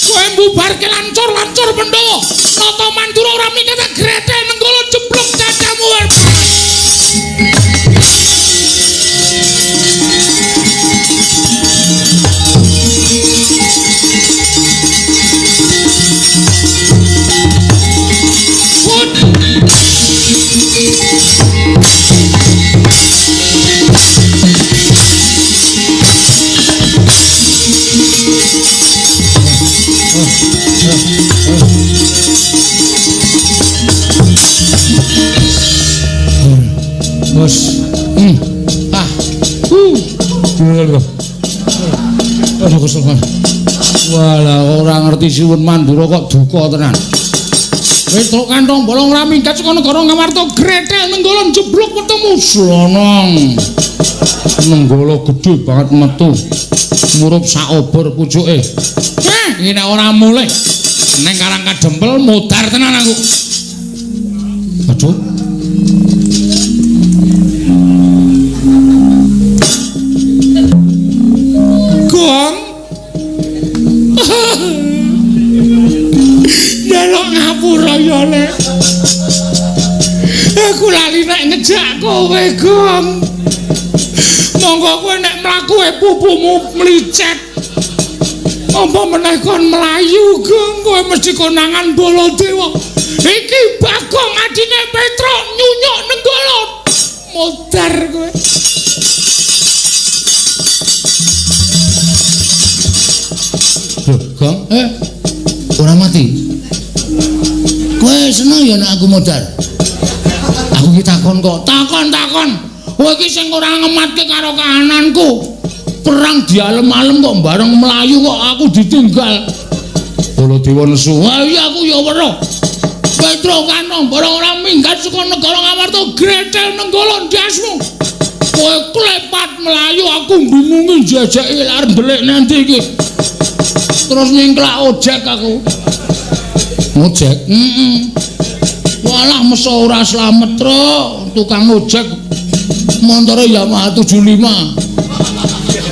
kowe mbubarke lancur-lancur Pandhawa. Nata Mandura ora minggat gretel nenggala jeblok cacamu. Bos. Ah. Aduh kesel. Walah ora ngerti Siwun Mandura kok duka tenan. Petruk kantong bolong ora minggat saka negara Ngamarta gretel nenggala jeblok ketemu slonong. Nenggala gedhe banget metu. Murup sak obor pucuke. Iki nek ora mulih neng Karang Kadempel mudar tenan aku. Aduh. Gong. Njaluk ngapura ya, Lek. Aku lali nek ngejak kowe, Gong. Monggo kowe nek mlaku pupumu mlicet. Apa meneh kon mlayu, Gong? Kowe mesti konangan Baladewa. Iki Bagong adine Petruk nyunyuk nenggala. Modar kowe. Loh, Gong, ora mati. Kowe seneng ya nek aku modar. Aku ki takon kok, takon-takon. Kowe iki sing ora ngematke karo kahananku. Perang dialem-alem kok bareng mlayu kok aku ditinggal. Baladewa nesu. Wah iya aku ya weruh. Petro Kanong barang ora minggat saka negara Ngamarta gretel nenggala ndasmu. Kowe klepat mlayu aku bingungi jajake arep ndelik nanti iki. Terus nyingklak ojek aku. Ojek? Heeh. Walah meso ora slamet, Tru. Tukang ojek montore Yamaha 75.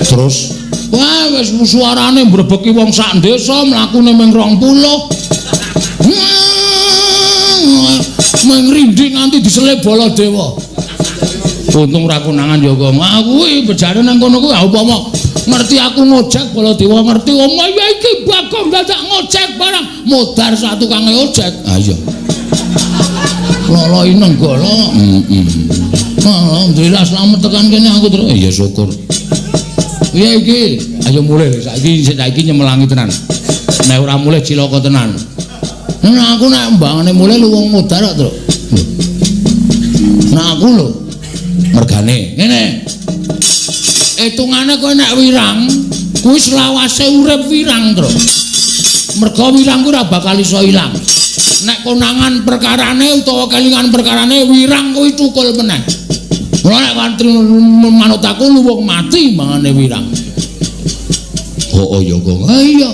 Terus wah wis suarane mbrebeki wong sak desa mlakune ming 20. Ming rinding nganti diselip Baladewa. Untung ora konangan ya kok. Aku kuwi bejane nang kono kuwi upama ngerti aku ngojek Baladewa ngerti omah ya iki Bagong dadak ngojek barang modar sak tukange ojek. Ha iya. Lolo Nenggala. Heeh. Alhamdulillah slamet tekan kene aku terus. Ya syukur. Piye iki? Ayo mulih saiki saiki nyemelangi tenan. Nek ora mulih cilaka tenan. Nah aku nek mbangane mulih lu wong modar kok, Truk. Nah aku lho mergane ngene. Hitungane kowe nek wirang kuwi selawase urip wirang, Truk. Mergo wirang kuwi ora bakal iso ilang. Nek konangan perkarane utawa kelingan perkarane wirang kuwi cukul meneh. Mula nek wantri manut aku lu wong mati mangane wirang. Oh iya kok. Ha iya.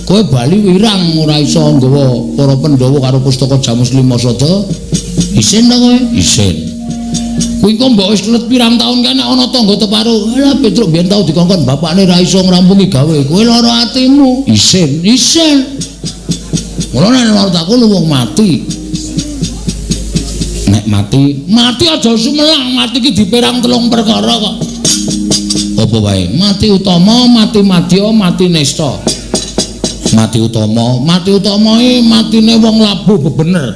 Kowe bali wirang ora iso nggawa para Pandhawa karo pustaka Jamus Lima Sada. Isin ta kowe? Isin. Kuwi kok mbok wis kelet pirang taun kene ana tangga teparo. Lah Petruk biyen tau dikongkon bapakne ra iso ngrampungi gawe. Kowe lara atimu. Isin, isin. Mula nek manut aku lu wong mati. Nek mati, mati aja sumelang, mati iki diperang telung perkara kok. Apa wae? Mati utama, mati madya, mati nista. Mati utama, mati utama iki matine wong labuh bebener.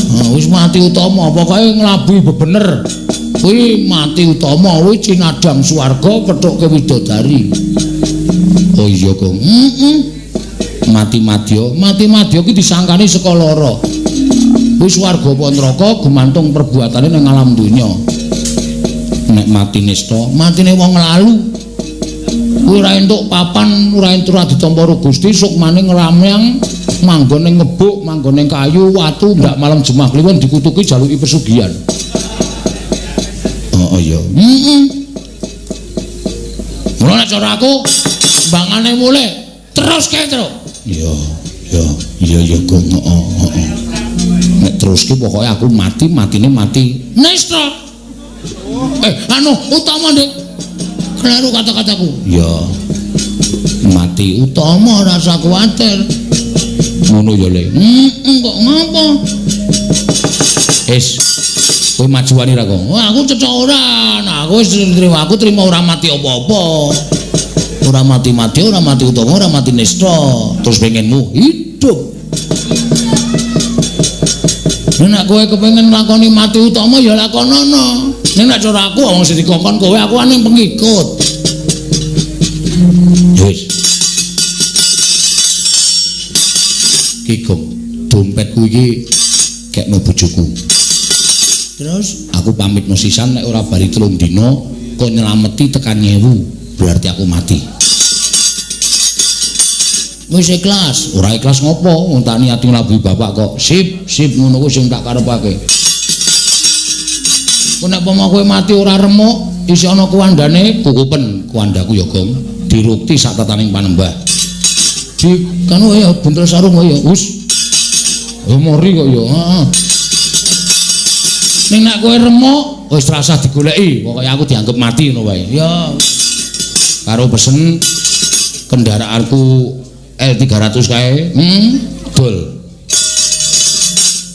Nah, wis mati utama, pokoke nglabuhi bebener. Kuwi mati utama, kuwi cinadang swarga kethuke widodari. Oh iya, Kong. Heeh. Mati madya, mati madya iki disangkani saka lara. Kuwi swarga apa neraka gumantung perbuatane nang alam donya. Nek mati nista, matine wong lalu. Kuwi ora entuk papan, ora entuk ora ditampa karo Gusti, sukmane nglamyang manggon ning ngebuk, manggon ning kayu, watu, ndak malam Jemah Kliwon dikutuki jaluki pesugihan. Oh iya. Heeh. Mula nek cara aku mbangane mulih terus kae, Truk. Iya, iya, iya ya Gong, heeh, heeh. Nek terus ki pokoke aku mati, matine mati nista. Anu utama, Dik. Kleru kata-kataku. Ya. Mati utama rasa kuwatir. Ngono ya, Le. Heeh, kok ngapa? Wis. Kowe majuane ra kok. Wah, aku cecok ora. Nah, aku wis trimo, aku trimo ora mati apa-apa. Ora mati-mati, ora mati utama, ora mati nista. Terus pengenmu hidup. Nek kowe kepengin nglakoni mati utama ya lakonono. Nek nek cara aku wong sing dikongkon kowe aku ane pengikut. Wis. Ki Gong, dompetku iki kekno bojoku. Terus aku pamitno sisan nek ora bari 3 dina kok nyelameti tekan 1000, berarti aku mati. Wis ikhlas, ora ikhlas ngopo? Wong tak niati nglabuhi bapak kok. Sip, sip ngono kuwi sing tak karepake. Kok nek pomo kowe mati ora remuk, isih ana kuwandane, kukupen kuwandaku ya, Gong. Dirukti sak tataning panembah. Di kanu ya buntel sarung ya, wis. Ya mori kok ya, heeh. Ning nek kowe remuk, wis rasah digoleki, pokoke aku dianggep mati ngono wae. Ya. Karo pesen kendaraanku L300 kae, dol.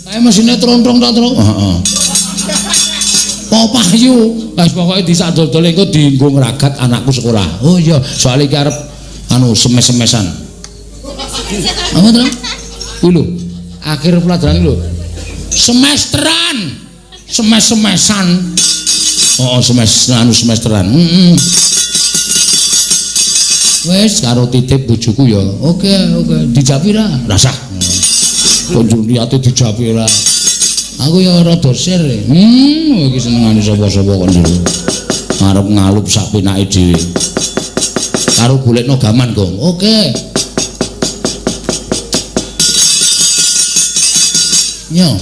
Kae mesine trontrong ta, Truk? Heeh. Apa payu? Wis pokoke disak dol-dol engko dienggo ngragat anakku sekolah. Oh iya, soalé iki arep anu semes-semesan. Apa to? Kuwi lho, akhir pelajaran iki lho. Semesteran. Semes-semesan. Oh, anu semesteran. Heeh. Wis karo titip bojoku ya. Oke, oke, dijapi ra? Rasah. Kok njur niate dijapi ora. Aku ya rada sir. Iki senengane sapa-sapa kok njur. Arep ngalup sak penake dhewe. Karo golekno gaman, Gong. Oke. Nyo.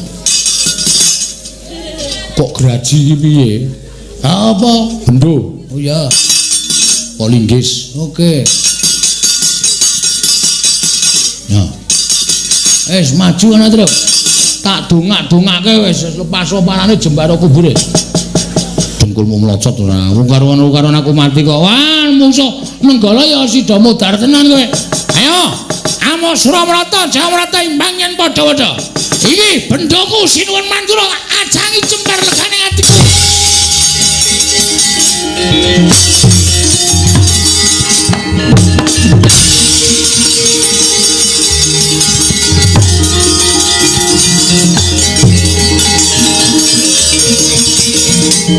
Kok graji iki piye? Ha apa? Bendo. Oh iya. Polinggis. Oke. Nyo. Wis maju ana truk. Tak dongak-dongake wis lepas oparane jembaro kubure. Dengkulmu mlocot ora. Wong karo-karo aku mati kok. Wah, mungsuh Nenggala ya sida modar tenan kowe. Ayo, Amo Suramrata, Jawamrata imbang yen padha-padha. Iki bendoku Sinuwun Mandura ajangi jembar legane atiku.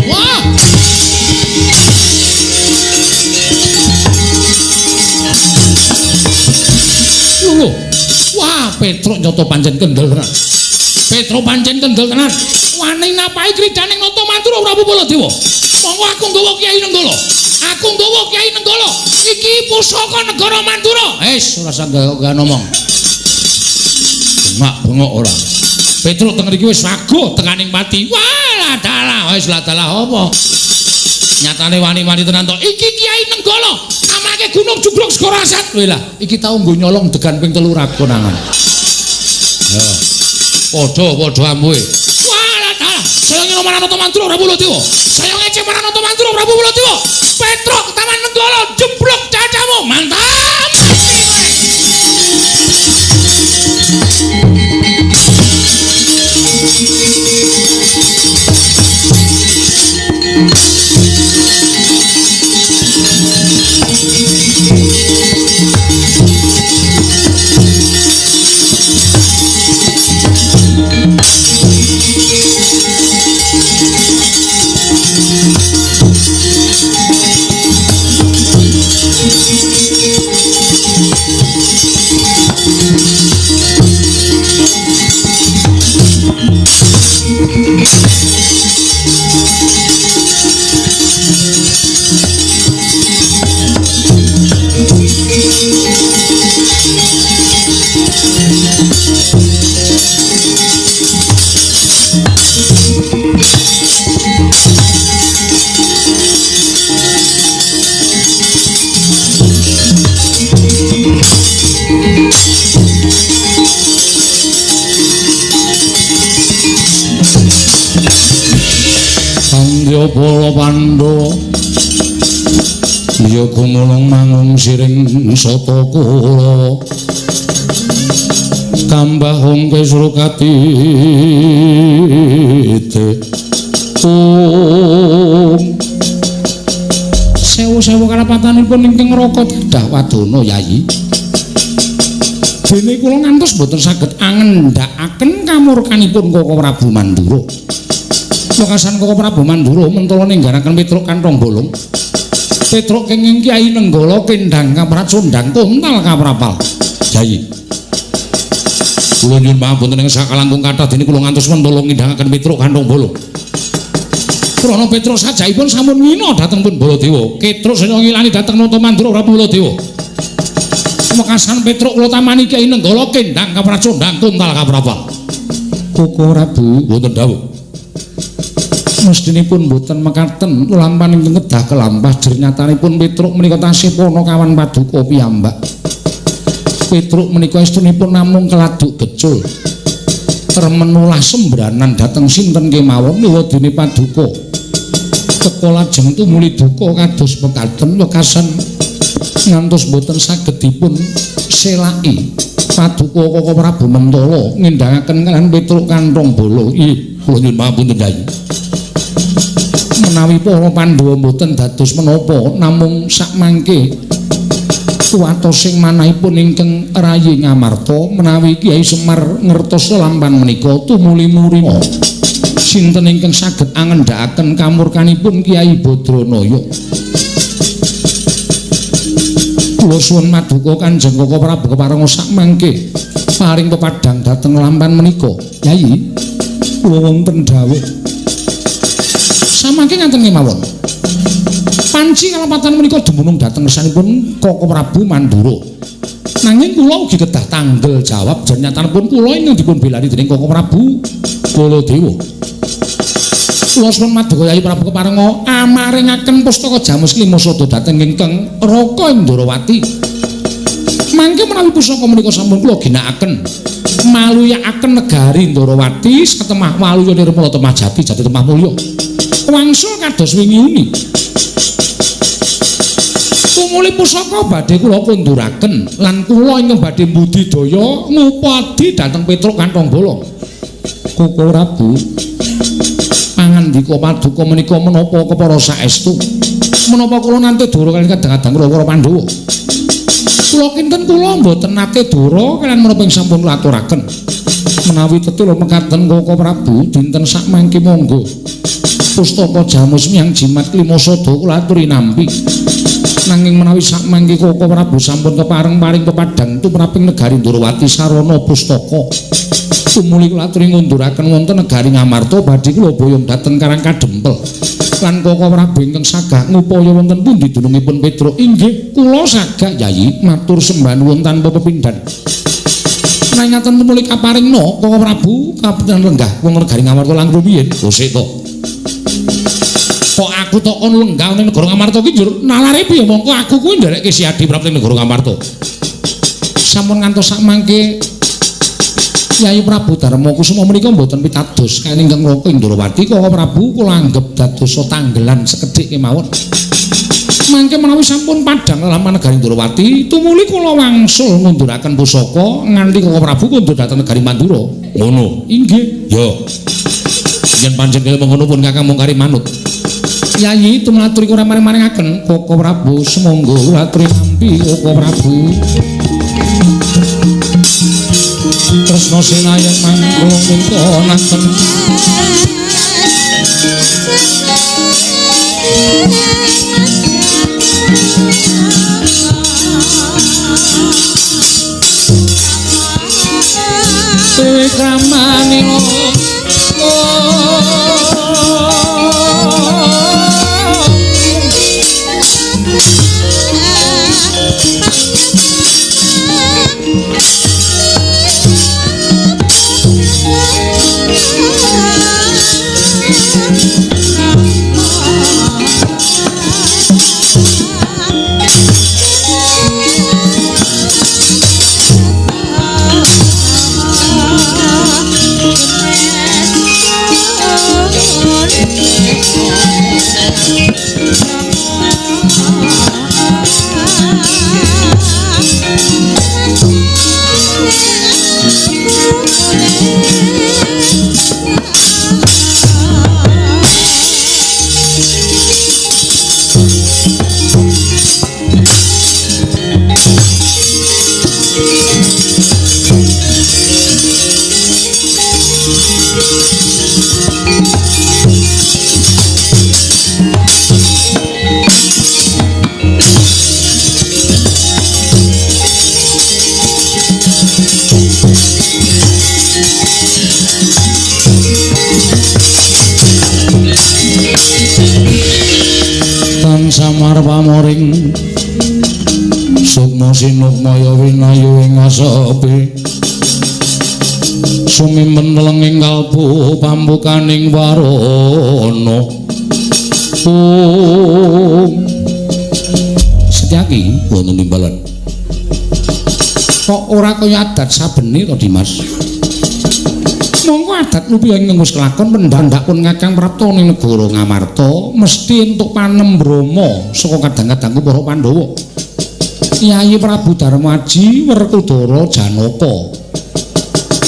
Wah! Lho. Wah, Petruk nyoto pancen kendel tenan. Petruk pancen kendel tenan. Wani napahi kridaning Nata Mandura Prabu Baladewa. Monggo aku nggawa Kyai Nenggala. Aku nggawa Kyai Nenggala. Iki pusaka negara Mandura. Wis, ora usah gawe ngomong. Bengak-bengok ora. Petruk teng mriki wis waguh tekaning pati. Wah, ladalah, wis ladalah apa? Nyatane wani-wani tenan to. Iki Kyai Nenggala, amake gunung jugruk segara asat. Lho lah, iki tau nggo nyolong degan ping 3 ragonangan. Ya. Padha-padha ampuhe. Wah, ladalah. Saya ngene marang Nata Mandura Prabu Baladewa. Saya ngece marang Nata Mandura Prabu Baladewa. Petruk Taman Nenggala jeblok dadamu. Mantap. Para Pandhawa ya gumulung mangung siring sata kula tambah hongke surukatite sewu-sewu karapatanipun ingkang raka dadah wadana Yayi. Dene kula ngantos boten saged angendhakaken kamurkanipun Koko Prabu Mandura. Wekasan Koko Prabu Mandura mentala ninggaraken Petruk kantong bolong. Petruk kenging Kyai Nenggala kendhang kapracundang kontal kaprapal. Yayi. Kula nyuwun pangapunten ing sakalangkung kathah dene kula ngantos mentala ngindhangaken Petruk kantong bolong. Krana Petruk sajaipun sampun ngina dhateng pun Baladewa. Ketruk saya ngilani dhateng Nata Mandura Prabu Baladewa. Wekasan Petruk kula tamani Kyai Nenggala kendhang kapracundang kontal kaprapal. Koko Prabu wonten dawuh. Mestinipun boten mekaten lampahan ingkang kedah kelampah jernyatanipun Petruk menika tasih pono kawan paduka piyambak. Petruk menika estunipun namung keladuk gecul. Termenulah sembranan dhateng sinten kemawon miwadene paduka. Teka lajeng tumuli duka kados mekaten wekasan ngantos boten saged dipun selaki. Paduka Koko Prabu Mentala ngindhangaken kaliyan Petruk kantong bolo. Ih, kula nyuwun pangapunten Yayi. Menawi para Pandhawa mboten dados menapa namung sakmangke kuwatos sing manahipun ingkang rayi Ngamarta menawi Kyai Semar ngertos lampahan menika tumuli murima sinten ingkang saged angendhakaken kamurkanipun Kyai Badranaya. Kula suwun maduka Kanjeng Koko Prabu keparenga sak mangke paring pepadhang dhateng lampan menika. Yayi, kula wonten dawuh. Samangke ngaten kemawon. Panci kalepatan menika dumunung dhateng ngersanipun Koko Prabu Mandura. Nanging kula ugi kedah tanggel jawab jernyatanipun kula ingkang dipun belani dening Koko Prabu Baladewa. Kula suwun maduka Yayi Prabu keparenga amaringaken pustaka Jamus Klima Sada dhateng ingkang Raka Ndrawati. Mangke menawi pusaka menika sampun kula ginakaken maluyakaken negari Ndrawati satemah waluya nirmala temah jati jati temah mulya. Wangsul kados wingi uni. Tumuli pusaka badhe kula kunduraken lan kula ingkang badhe mbudidaya ngupadi dhateng Petruk kantong bolong. Koko Prabu pangandika paduka menika menapa kepara saestu? Menapa kula nate dora kaliyan kadang-kadang para Pandhawa? Kula kinten kula mboten nate dora kaliyan menapa ing sampun kula aturaken. Menawi tetula mekaten Koko Prabu dinten sakmangke monggo. Pustaka Jamus Miang Jimat Klima Sada kula aturi nampi. Nanging menawi sakmangke Koko Prabu sampun kepareng paring pepadhang tumraping negari Ndrawati sarana pustaka. Tumuli kula aturi ngunduraken wonten negari Ngamarta badhe kula boyong dhateng Karang Kadempel. Lan Koko Prabu ingkang sagah ngupaya wonten pundi dunungipun Petruk? Inggih, kula sagah Yayi, matur sembah nuwun tanpa pepindhan. Nanging ngaten tumuli kaparingna Koko Prabu kapitan lenggah wong negari Ngamarta langkung rumiyin. Lho sik to. Kok aku tok kon lenggah ning negara Ngamarta ki njur nalare piye mongko aku kuwi nderekke si Adi Prabu ning negara Ngamarta. Sampun ngantos sakmangke Yayi Prabu Darma Kusuma menika mboten pitados kaliyan ingkang Raka Ndrawati. Koko Prabu kula anggep dados tanggelan sekedhik kemawon. Mangke menawi sampun padhang lelampahan negari Ndrawati, tumuli kula wangsul ngunduraken pusaka nganti Koko Prabu kundur dhateng negari Mandura. Ngono. Inggih. Yo. Yen pancen kaya mengkono pun Kakang mung kari manut. Yayi tumlaturi kula maring-maringaken Koko Prabu sumangga kula aturi nampi Koko Prabu. Tresna sinayan manggung mintonaken Kramane Samar pamoring sukma sinukmaya winayu ing asepi sumimen lenging kalbu pambukaning warana. Om Setyaki wonten timbalan. Kok ora kaya adat sabene to Dimas? Monggo adat lupi ingkang wis kelakon pendhandhak pun Kakang prapta ning negara Ngamarta mesti entuk panembrama saka kadang-kadangku para Pandhawa. Yayi Prabu Darmaji Werkudara Janaka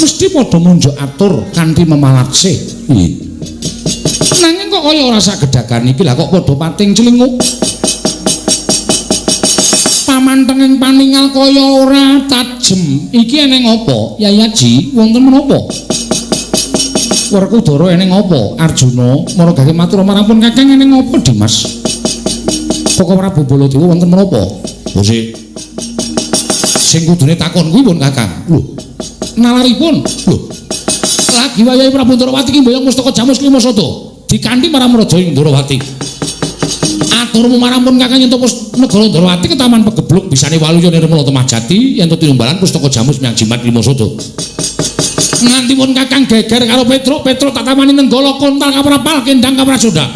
mesti padha munjuk atur kanthi memalatsih. Nanging kok kaya ora sagedagan iki lah kok padha pating clinguk. Pamantenging paningal kaya ora tajem. Iki eneng apa? Yayi Aji wonten menapa? Werkudara eneng apa? Arjuna maragake matur marang pun Kakang eneng apa Dimas? Koko Prabu Baladewa wonten menapa? Sik. Sing kudune takon kuwi pun Kakang. Lho, nalaripun. Lho, lagi wayahe Prabu Ndorowati ki mboyong pustaka Jamus Klima Sada dikanthi marang Raja ing Ndorowati. Aturmu marang pun Kakang yen negara Ndorowati ketaman pegebluk bisane waluya nirmala temah jati yen tinumbalan pustaka Jamus menyang Jimat Klima Sada. Nganti pun Kakang geger karo Petruk, Petruk tak tamani nenggala kontal kaprapal kendang kaprasoda.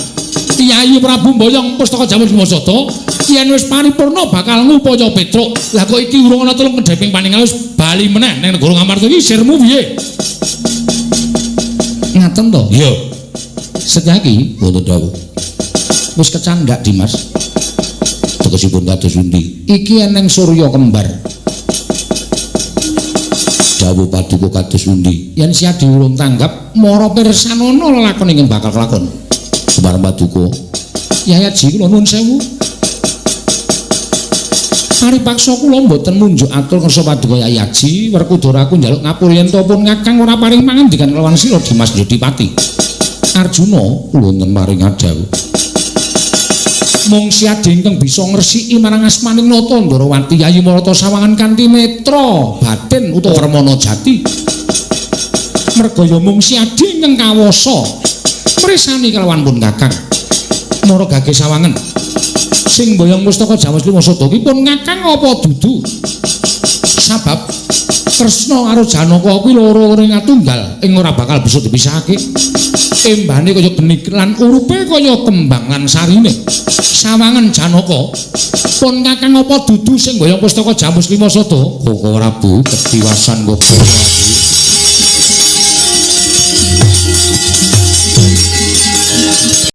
Yayi Prabu mboyong pustaka Jamus Klima Sada yen wis paripurna bakal ngupaya Petruk. Lah kok iki urung ana telung kedheping paningal wis bali meneh ning negara Ngamarta iki sirmu piye? Ngaten to? Iya. Setyaki wonten dawuh. Wis kecandhak Dimas. Tegesipun kados pundi? Iki eneng surya kembar. Dawuh paduka kados pundi? Yen Siadi urung tanggap, mara pirsanana lelakon ingkang bakal kelakon. Sumareng paduka. Yayaji kula nuwun sewu. Paripaksa kula mboten munjuk atur kersa paduka Yayaji, Werkudara aku njaluk ngapura yen to pun Kakang ora paring pangandikan kelawan sira Dimas Jodipati. Arjuna kula wonten paring adhawuh. Mung Siadi ingkang bisa ngresiki marang asmaning Nata Ndorowati Yayi Marata sawangan kanthi netra batin utawa permana jati. Merga ya mung Siadi ingkang kawasa mresani kelawan pun Kakang. Mara gage sawangan sing mboyong pustaka Jamus Lima Sada ki pun Kakang apa dudu? Sabab Kresna karo Janaka kuwi loro-loro tunggal ing ora bakal bisa dipisahake. Embane kaya geni lan urupe kaya kembang lan sarine. Sawangan Janaka pun Kakang apa dudu sing mboyong pustaka Jamus Lima Sada? Koko Prabu ketiwasan Koko Prabu.